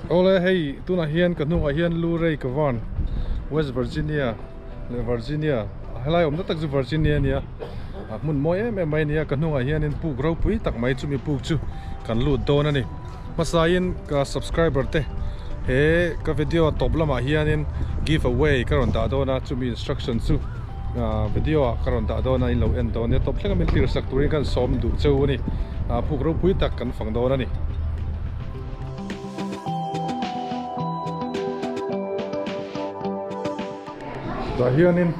Awle hei tunah hian ka hnungah hian Luray Cavern West Virginia leh Virginia helai awmna tak chu Virginia a nia a hmun mawi em em mai a nia ka hnungah hianin puk ropui tak mai chumi puk chu kan lut dawn a ni hmasain ka subscriber te he ka video tawp lamah hianin give away ka rawn dah dawn a chumi instruction chu video ah ka rawn dah dawn a in lo en dawn nia tawp thleng a min hlir sak turin ka sawm duh cheu a ni puk ropui tak kan fang dawn a ni. Tah hianin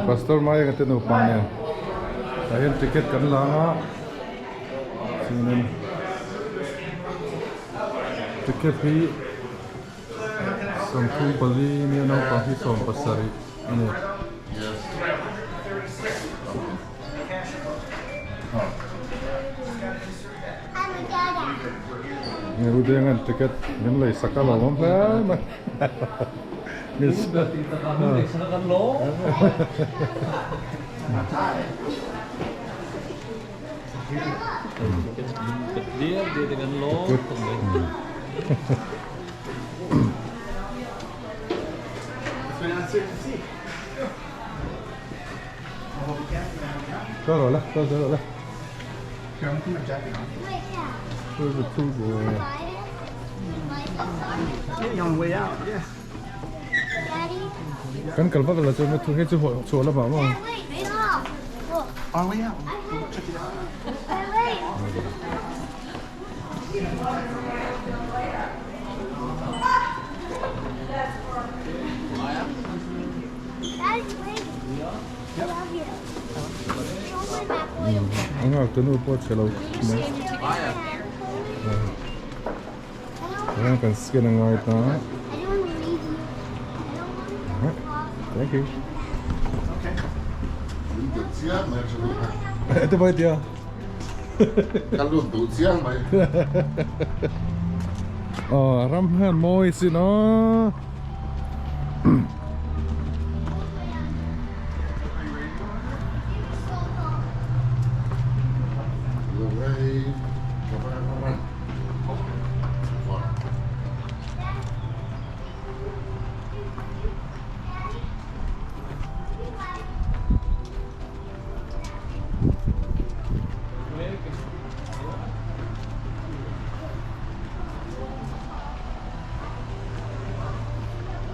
pastor Maenga te nupa nen tah hian ticket kan la ang a chuanin ticket hi 34 nia naupang hi 17 a ni. Nge Udenga'n ticket min lei sak a lo awm hle mai. Miss. Kal rawh la, kal zel rawh la. Kan kal vak la chuan thu hei chu chhuah lamah maw. A nghak tu nu pawh chhe lo khawp mai Ayan kan scan a ngai ta Thank you Ete bai tia Ka lut duh chiang mai Aw ram hian mawi sin aw.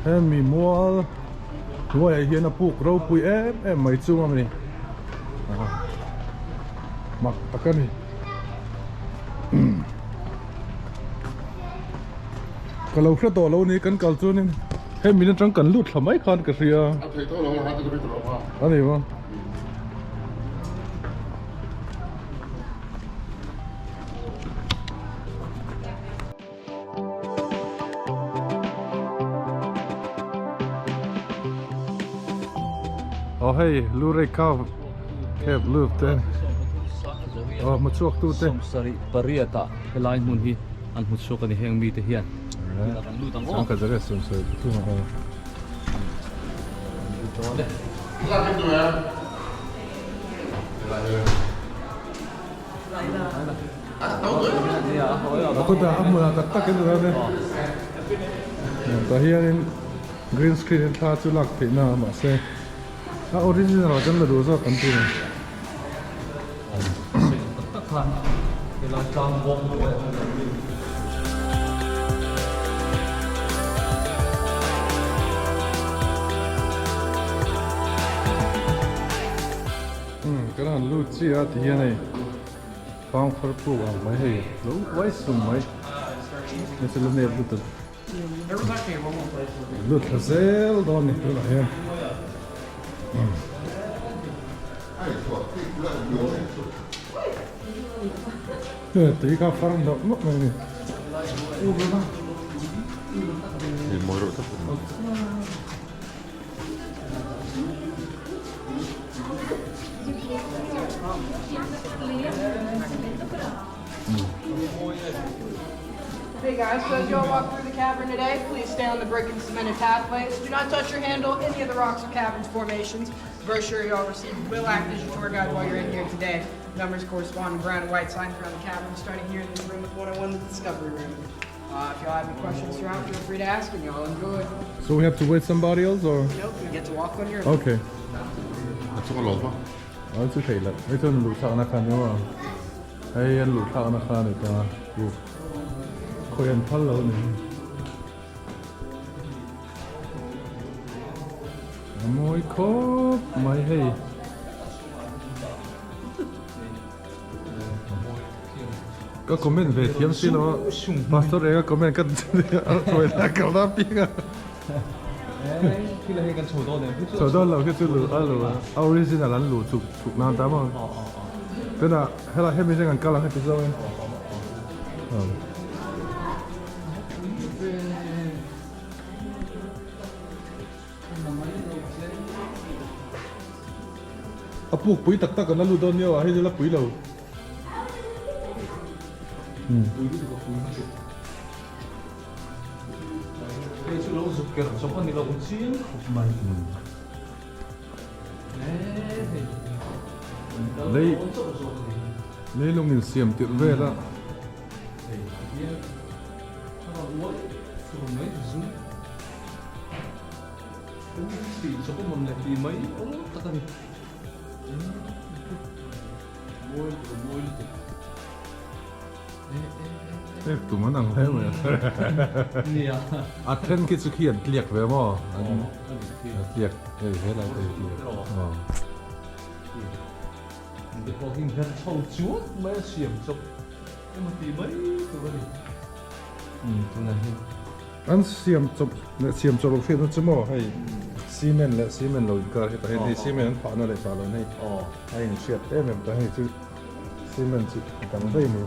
Hemi mual hnuaiah hian a puk ropui em em mai chung a ni mak tak a ni ka lo hre tawh lo ni kan kal chuanin hemi atang kan lut thla mai khan ka hria a ni maw. Aw hei Luray Cave Cave lut te aw hmu chhuak tu te. Sawmsarih pariat ah helai hmun hi an hmu chhuak a ni heng mite hian kan lut ang aw. 1,000 pathum aw. A kutah a hmunah tak tak in a ni. Tah hianin green screen in thla chu lak theih na a mahse a original ah chuan la duh zawk kan ti a ni. Umm kan han lut chiah a ti hian hei fangfar puk ang mai hei lo uai sum mai hei chu la nep lutuk lut thla zel dawn ni tunah hian umm tui kha far hnawk hnawk mai a ni. Hey guys, so as you all walk through the cavern today, please stay on the brick and cemented pathways. Do not touch or handle any of the rocks or caverns formations. The brochure you all received will act as your tour guide while you're in here today. Numbers correspond to brown and white signs around the cavern, starting here in this room with 101, the Discovery Room. If y'all have any questions throughout, feel free to ask, and y'all enjoy. So we have to wait somebody else or? Nope, you get to walk on your own. Okay. A chung a lawm a. An chu thei loh. Hei chuan luh thlakna kha ni maw? Hei an luh thlakna kha a ni ta. Luh khawi an phal lo a ni. A mawi khawp mai hei. Ka comment ve thiam si lo a. Pastor eng a comment ka hruaina kalna piang a. Chho dawn lo khi chu luh a luh a original an luh chuk chuk nan ta maw. Tunah helai hemi zeng an kal ang heti zawngin. A puk pui tak tak an la lut dawn nia hei chu la pui lo. Hei chu lo zuk ker chawp a ni lo chiang khawp mai. Lei leilung in siam tirh vel a. Pek tum an ang hle mai a. A then khi chu khi an tliak ve maw? An tliak hei helai te hi tliak. Te pawh hi her chho chuan mai a siam chawp emaw tih mai tur a ni. Tunah hian. An siam chawp leh siam chawp loh hriatna chu maw hei cement leh cement lo inkar hi tah hian hei cement an phahna leh phah lohna hi a inhriat em em ta hei chu cement chu dang daih mai.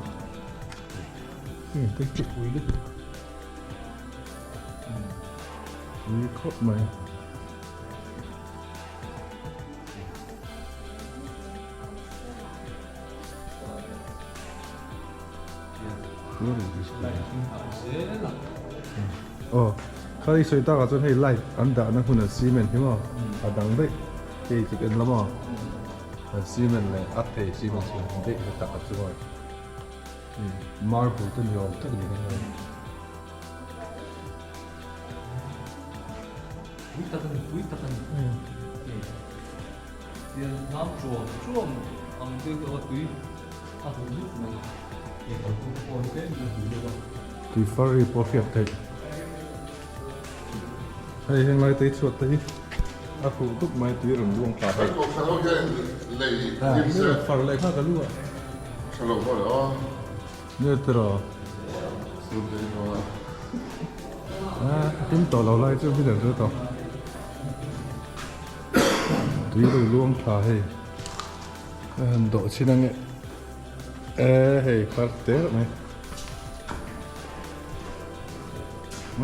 Pui khawp mai. Aw kha i sawi takah chuan hei light an dahna hmun an cement hi maw a dang daih hei chu ka en la maw an cement leh a thei cement chu an daih na tak a chu maw marble te ni awm tak a ni kha. Pui tak a ni, pui tak a ni. Tian hnam chuam chuam ang deuh deuh a tui a huh lut mai. Hei kalkawng te pawh hi tlem in a huh deuh a. Tui far ri pawh a hriat theih. Hei heng lai te hi chhuat te hi a huh dup mai tui rawn luang thla hei. Kan kohhran ho hian lei hlim se. Far leh kha ka lu a. Tha lo maw le aw. Nia tiraw. Him tawh lo lai chu bitter chu tawh. Tui lo luang thla hei. A han dawh chin ange. E hei far te reuh mai.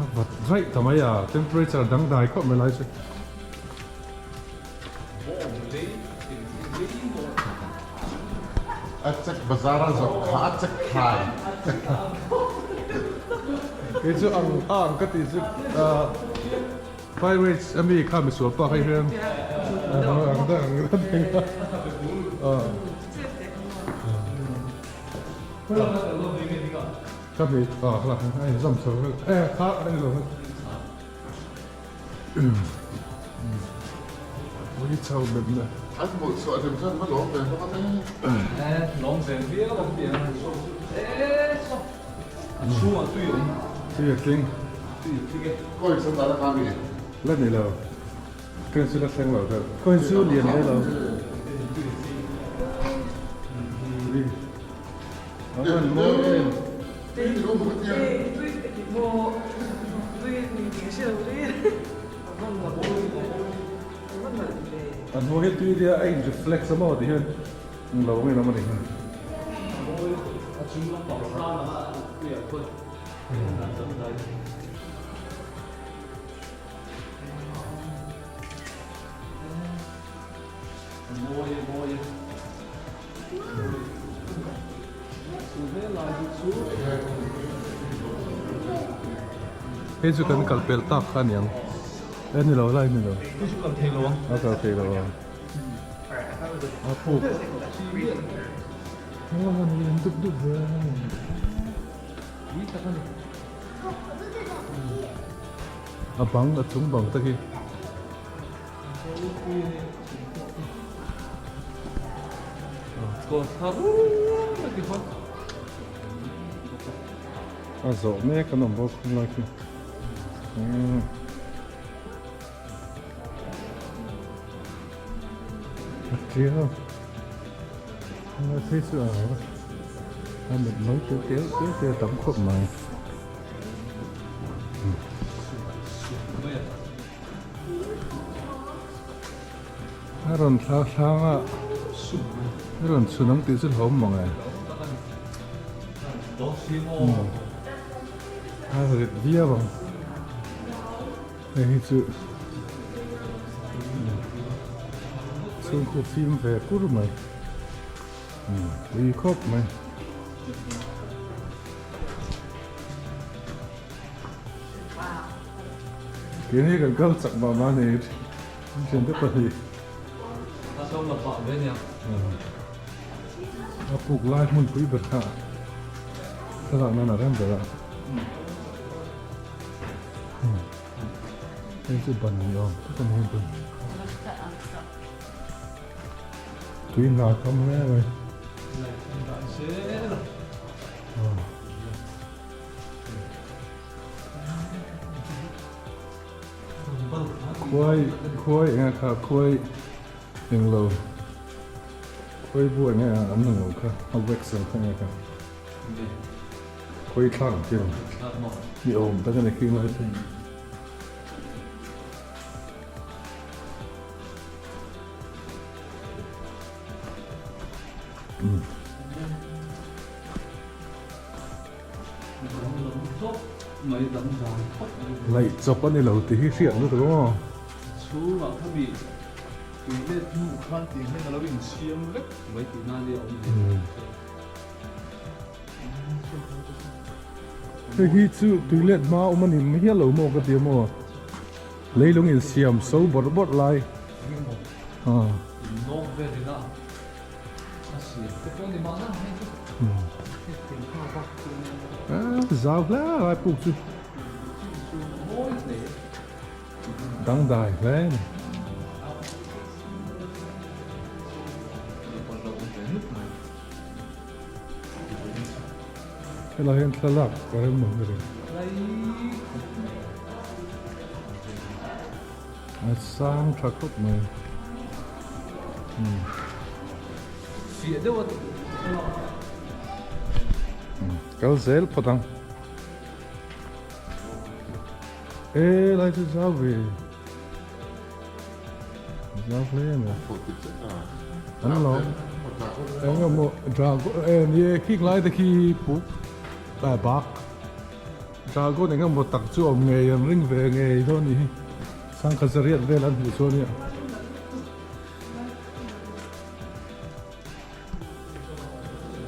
A vat raih ta mai a temperature dang dai khawp mai lai chu. A chek bazar a zawrh kha a chek thai. Kei chu ang a ang ka tih chu Pirates a mi kha misual pa kha i hria em? Ang deuh ang deuh a. Ka mi a a inzawm chho vel e kha a ni lo. Ui chho bet na. An hmuh chhuah hlim chuan va lawm ve bawk a te. Lawm ve viau ang tih ang. A chhungah tui a awm. Tui a tling. Tui a tling e. Coin chu dal a kha mi? La ni lo. Coin chu la thleng lo deuh. Coin chu lian hle lo. Tui. A van mawi em. A hnuai hi tui ria a in reflect a maw ti hian englo nge lam a ni. Hei chu kan kal pel tak kha aniang e ni lo lai ni lo Hei chu kal thei lo ang a kal thei lo ang a puk a han lian dup dup ve Ui tak a ni. A bang a chung bang te khi. A zawh mek an awm bawk khawng lai khi. A tia a phei chu a a mit mai te te te te a tam khawp mai. A rawn thla thlang a a rawn chhun ang tih chu hlauhawm mang e. A rit viau ang. Hei hi chu chhungkhaw fim ve kur mai ui khawp mai. Keini kan kal chak mah mah ni thian te pahnih. A puk lai hmunpui ber kha thlalak nan a rem ber a. Hei chu ban ni awm tak a ni hei ban. Tui hna tam hle mai. Khuai khuai eng kha khuai englo khuai bu eng an ang lo kha a wax ang kha eng kha. Khawi thlak ang chiang ni awm tak a ni khing lai chu. Laih chawp a ni lo tih hi hriat lutuk ang aw. Chhungah kha mi tui let hnu khan tih hian a lo insiam vek mai tihna nia awm ni. Hei hi chu tui let hma awm a ni mai hial lo maw ka ti a maw leilung in siam so bawrh bawrh lai a zau hle lai puk chu dangdai hle a ni. Helai hian thlalak a rem ang ka ring. A sang tha khawp mai. Kal zel phawt ang. E lai chu zau ve. Zau hle mai. An lo eng emaw dragon e ni e khik lai te khi puk a bak dragon eng emaw tak chu awm ngei an ring ve ngei dawn ni hi sangkhat zariat vel an hmuh chuan nia.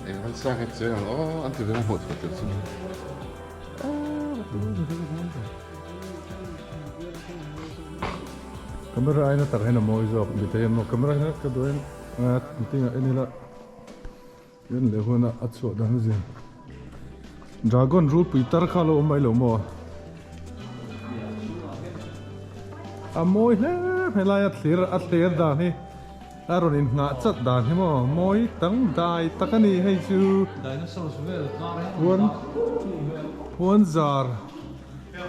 Eng han sang hi cheng ang aw an ti ve hmuh chhuah tel chu. Camera aina tak hian a mawi zawk mi thei emaw camera hian ka duh em tinga en ila en leh hun a a chhuah dan zin dragon rulpui tar kha lo awm mai lo maw a mawi hle helai a thlir a thlir dan hi A rawn inngah chat dan hi maw mawi tang dai tak a ni hei chu puan puan zar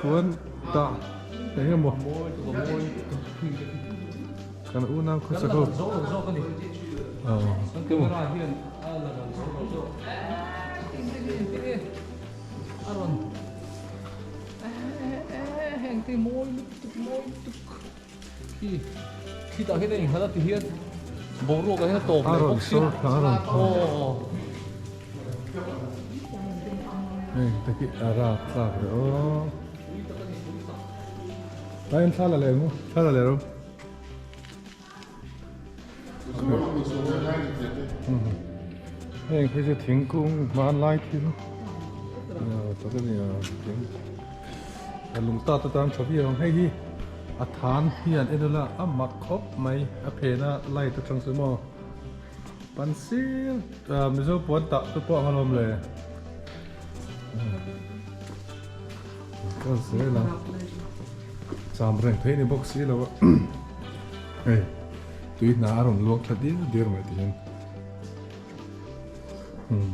puan dah eng emaw kan unau khawsak ho Khi khitah hian a innghat a ti hian boruak ah hian a tawp leh bawk si aw. Hei te khi a rak tlak reh aw. Tlai in thla la leh ang u thla la leh ro. Heng khi chu thingkung hmanlai thil tak a ni a thing. A lung tat atan tha viau ang hei hi a than hian en ula a mak khawp mai a phen a light atang chu maw pencil ah mizo puan tah te pawh ang alawm le ka zel a. Cham reng thei ni bawk si lo a hei tui hna a rawn luak thla diar diar mai ti hian umm.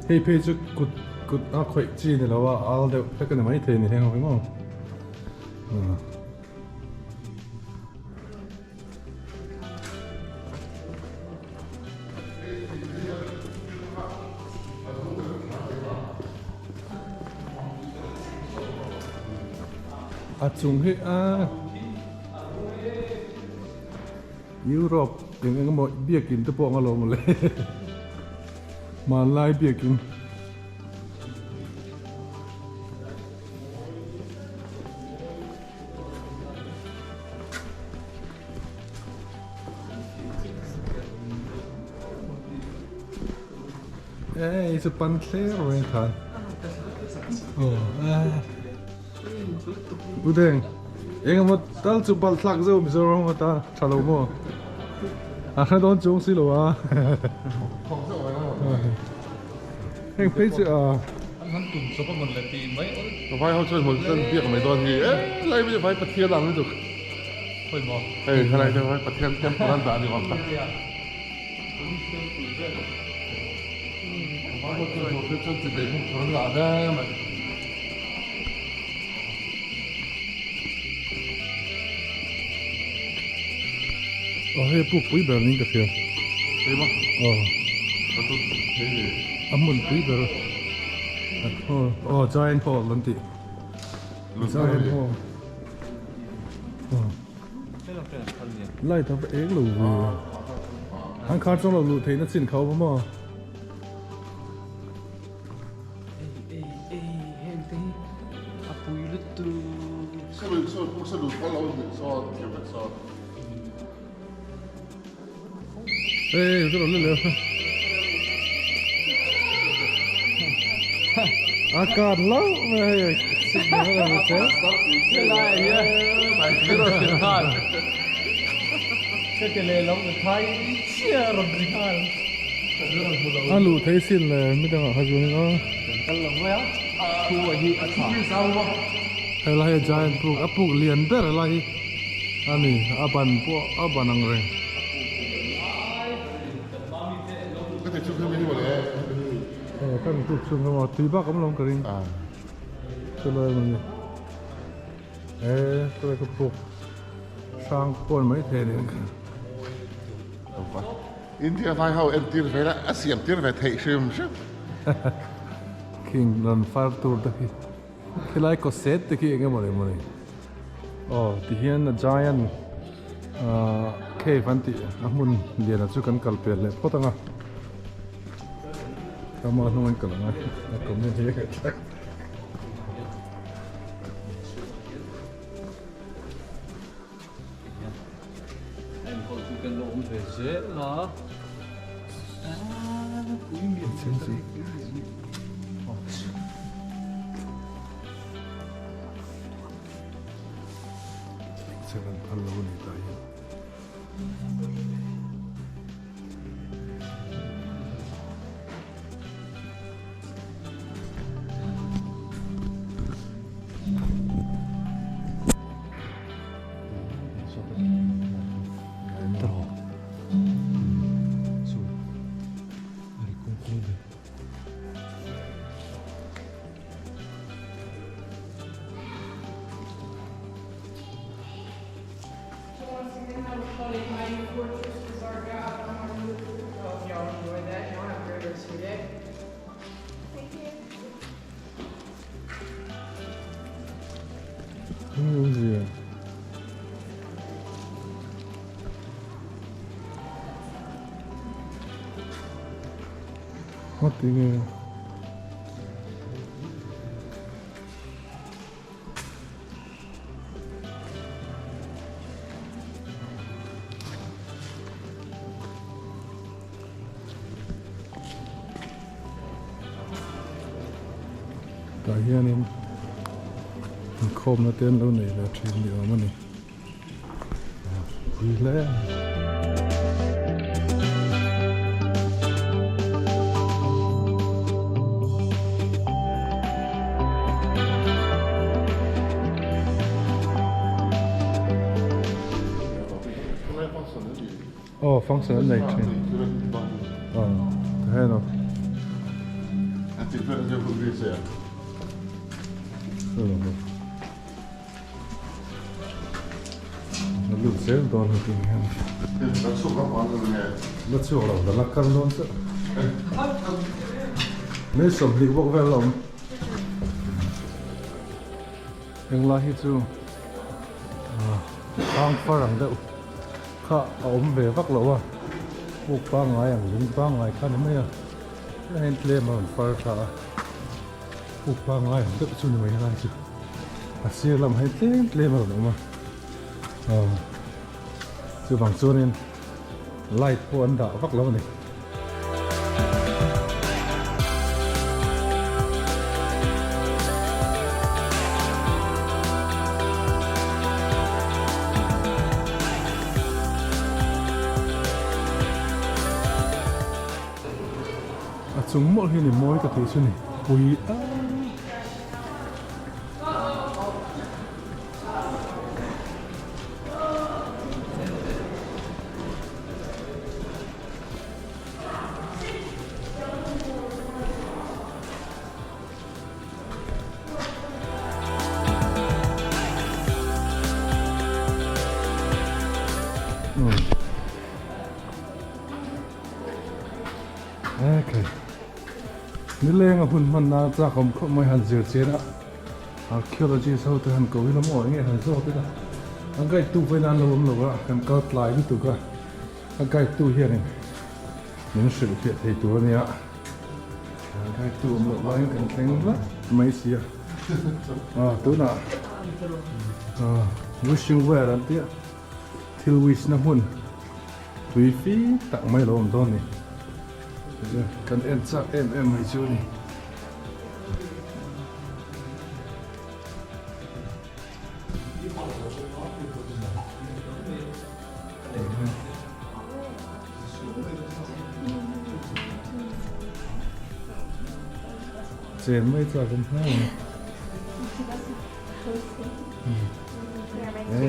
Hei phei chu kut kut a khawih chi ni lo a al deuh hlek a ni maithei a ni heng ho hi maw ah. A chung hi a Europe eng eng emaw biakin te pawh ang alawm mawle hmanlai biakin. Ei chu pan thler mai khan aw Udeng eng emaw tal chu bal thlak zeuh Mizoram ata tha lo maw a hre dawn chuang si lo a heng phei chu a An han tum chawp a mawn le tih mai awl. Vai ho chuan hmun chuan biak mai dawn hi e lai mai vai Pathian ang lutuk. Khawi maw? Hei helai te vai Pathian temple an dah ni awm tak. Vai ho chuan hmun chuan chi bei hmun tur an ngah hle mai. Aw hei puk pui ber niin ka hria. Hei maw? Aw. Ka chu hei ni. A hmun pui ber. Aw aw giant hall an tih. Giant hall. Aw. Light a va eng lo ve. An khar chuang lo luh theihna chin kha awm a maw? Ê, cái đồ lên lên. À, còn lâu mà hay A luh theih sin le midangah kha chuan in aw. Helai hi giant puk a puk lian ber helai hi a ni a ban pawh a ban ang reng. Aw ka tuk chhung kha maw tui bak awm lo ka ring chulai a ni e chulai ka puk hrang pawn mai thei a ni. India vai ho entir ve la a siam tir ve theih hrim hrim. King rawn far tur te khi khilai kaw set te khi eng emaw ni mawni aw tihian a giant ahh cave an tih a hmun lian ah chu kan kal pel leh phawt ang a kama hnung an kal ang a a comment hi a thlak. Enkawl chu kan lo awm ve zel a. Pui mian Chhan an phal lo a ni tah hian. Tah hianin inkhawmna te an lo nei ve thin ni awm a ni. Pui hle a ni. Aw function an nei thin. Aw tihian aw. A lut zel dawn a tih hian. La chhuak lo la la kal dawn chiah. May 20 bawk vel a awm. Englai hi chu tlang far ang deuh kha a awm ve vak lo a, puk pangngai ang lung pangngai kha ni mai a, tunah hian tlem a rawn far thla a, puk pangngai ang deuh chu ni mai helai chu a sir lamah hian tlem tlem a rawn awm a, aw chuvang chuanin light pawh an dah vak lo a ni. A chung mawlh hi ni mawi ka tih chu ni pui a. Okay. Nileng a hun hman na chak awm khawp mai han zir chian a. Archaeologist ho te han ko ila maw enge han zawt ila a guide tu pawhin an lo awm lo a kan kal tlai lutuk a a guide tu hianin min hrilh fiah thei tur ania a guide tu awm loh laiin kan thleng vat mai si a ah tunah ah wishing well an tia thil wish na hmun tui fi tak mai lo awm dawn a ni kan en chak em em mai chu a ni. Chen mai chu a awm hle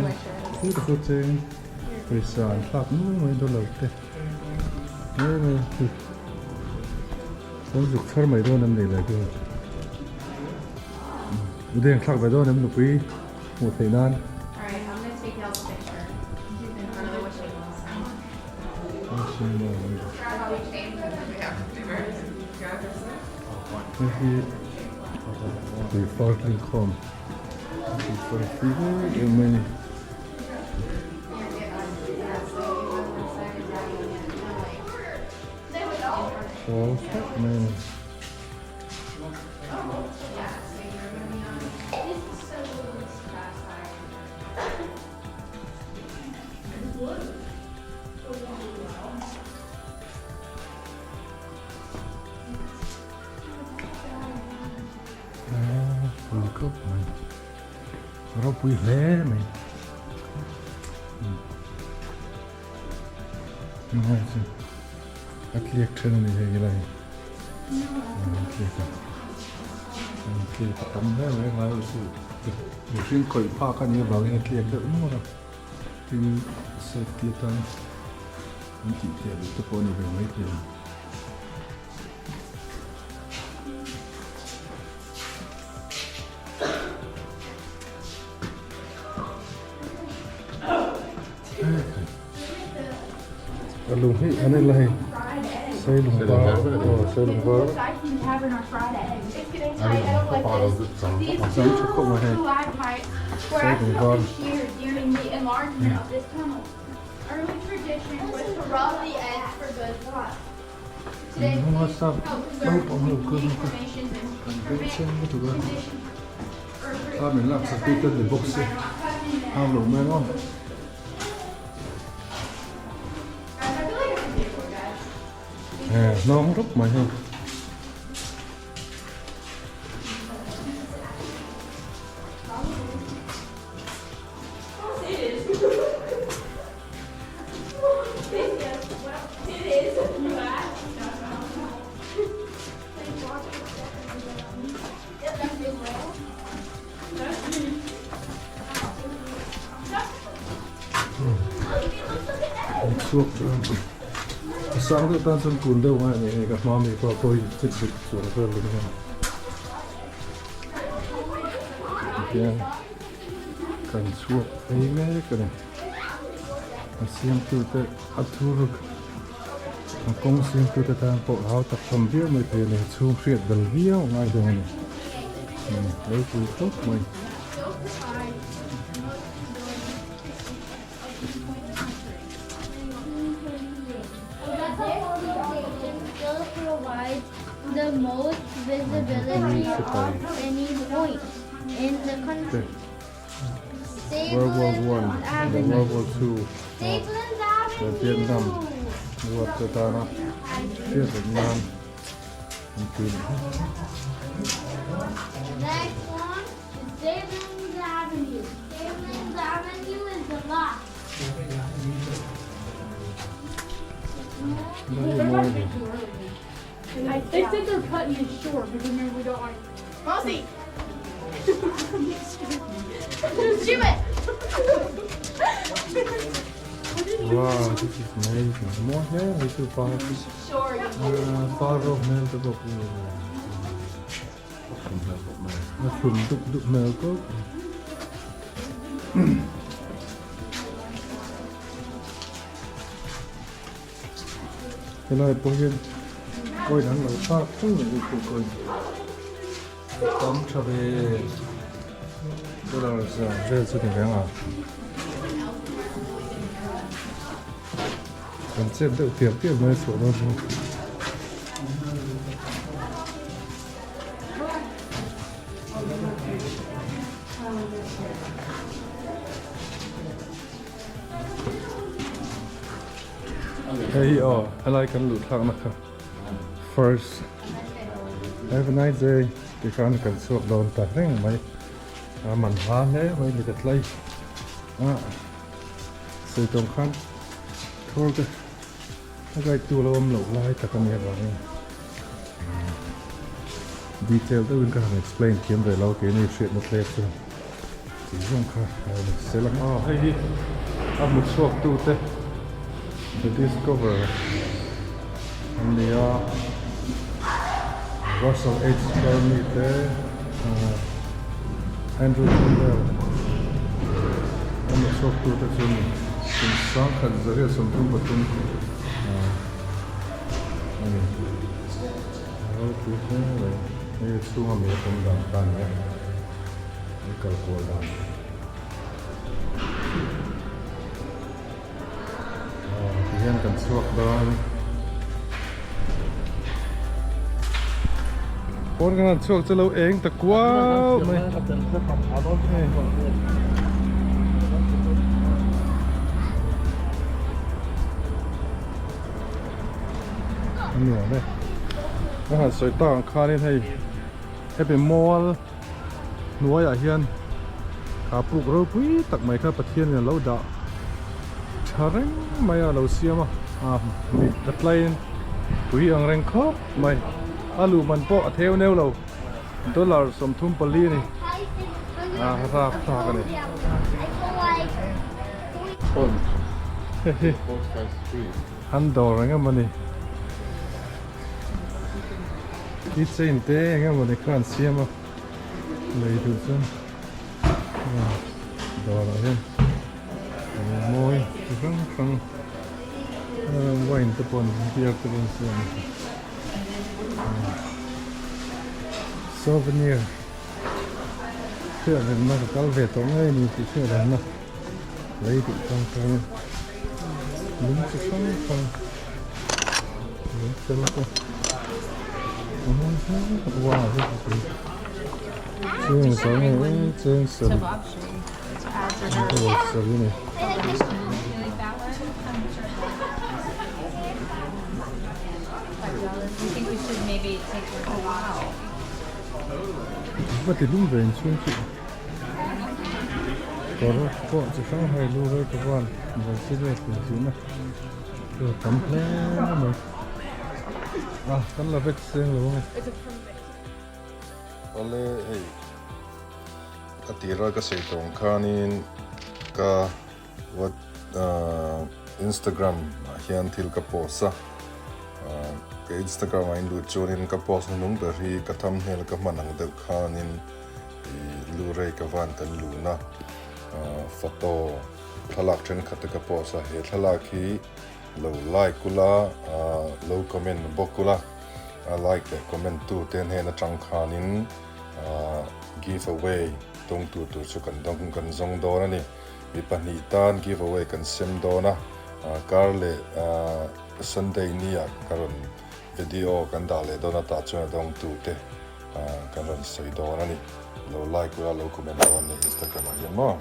mai. Khu te khu cheng pawisa an thlak nuai mai dollar te. Sawn zuk chhar mai dawn em ni le chu Udeng thlak ve dawn em nupui hmuh theih nan. Hei hi tui far tling khawm tui far tui em em mai a ni. Pawl hrep mai a ni. Pui khawp mai. Ropui hle mai. Hei chu a tliak then a ni hei helai hi a tliak a a tliak a tam hle mai ngai loh chu mihring khawih phak a nih avangin a tliak deuh nual a tin safety atan an tih teh luh te pawh a ni ve maithei a. A lung hi an en la hei Sailung var aw Sailung var chang tha khawp mai hei Sailung var. Hmunga sap naupang ho kal bawk a an bengchheng lutuk a thla min laksak tu te an ni bawk si hau lo mai ang aw. Hnawng rup mai hei. An chhuak chu a sang deuh tan chuan kun deuh ngai a ni hei ka hma mi pawh pawh hi chit dik chuang vel ding hian tihian kan chhuak phei mek a ni a siamtu te a thuruk a kawng siamtu te tan pawh hau tak tham viau mai thei a ni chhung hriat bel viau a ngai dawn a ni ropui khawp mai. The most visibility of any point in the country. World War One leh World War Two leh Vietnam War te tana hriat reng nan an ti leh. Next one is Staples Avenue. Staples Avenue is the lot. They said they're cutting it short because remember we don't like. Mossy! Shoot it! Wow, this is amazing. Mawi hle mai chu par chu. Par rawk hmel te bawk hi. A thlum dup dup hmel khawp mai. Helai pawh hian coin an lo thlak fo mai hi chu coin tam tha ve dollar za vel chu ni reng a kan chet deuh tial tial mai a chhuah dawn chu. Hei hi aw helai kan luh thlakna kha first have a nice day ti khan kan chhuak dawn ta reng mai a man hla hle mai ni ka tlai a sawi tawng khan thur te a guide tu lo awm loh lai tak a nih avangin detail deuhin ka han explain thiam ve lo keini hriatna tlek chu. Tih zawng kha a ni sel ang. Aw hei hi a hmu chhuak tu te the discover an ni a Russell H Fermi te Andrew Tyndall a hmu chhuak tu te chu ni kum sangkhat zariat 33 a ni ropui hle mai hei a chhunga mi a awm dan kha a ni a. An kal kual dan aw ti hian kan chhuak dawn pawn kan han chhuak chu lo eng ta kuau mai a nuam e ka han sawi tak ang khanin hei hemi mall hnuaiah hian kha puk ropui tak mai kha Pathianin a lo dah tha reng mai a lo siam a ah mit a tlaiin pui ang reng khawp mai a luh man pawh a theu neu lo dollar 34 a ni ah rap thlak a ni. An dawr eng emaw ni Key chain te eng emaw ni kha an siam a lei duh chuan dawr ah hian eng mawi chi hrang hrang wine te pawh an beer te pawh an siam a souvenir hriat remna ka kal ve tawh ngei a ni tih hriat remna lei duh chuan chuan lung chi hrang hrang lung fel te wow cheng sa nge cheng sa sari ni va ti lum ve inchhung chu. Kawr pawh chi hrang hrang lu rei ka van Virginia tih zihna chu a tam hle mai a kan la vek seng lo ang e. Awle hei a tira ka sawi tawng khanin ka what. Instagram ah hian thil ka post a, ka Instagram ah in lut chuanin ka post hnuhnung ber hi ka thumbnail ka hman ang deuh khanin ih Luray ka van kan luna photo thlalak thenkhat te ka post a, he thlalak hi lo like ula lo comment bawk ula a like leh comment tu te hnen atang khanin give away dawngtu tur chu kan dawng kan zawng dawn a ni. Mi pahnih tan give away kan sem dawn a, kar leh Sunday ni ah ka rawn video kan dah leh dawn a tah chuan a dawngtu te kan rawn sawi dawn a ni. Lo like ula lo comment dawn a ni Instagram ah hian maw.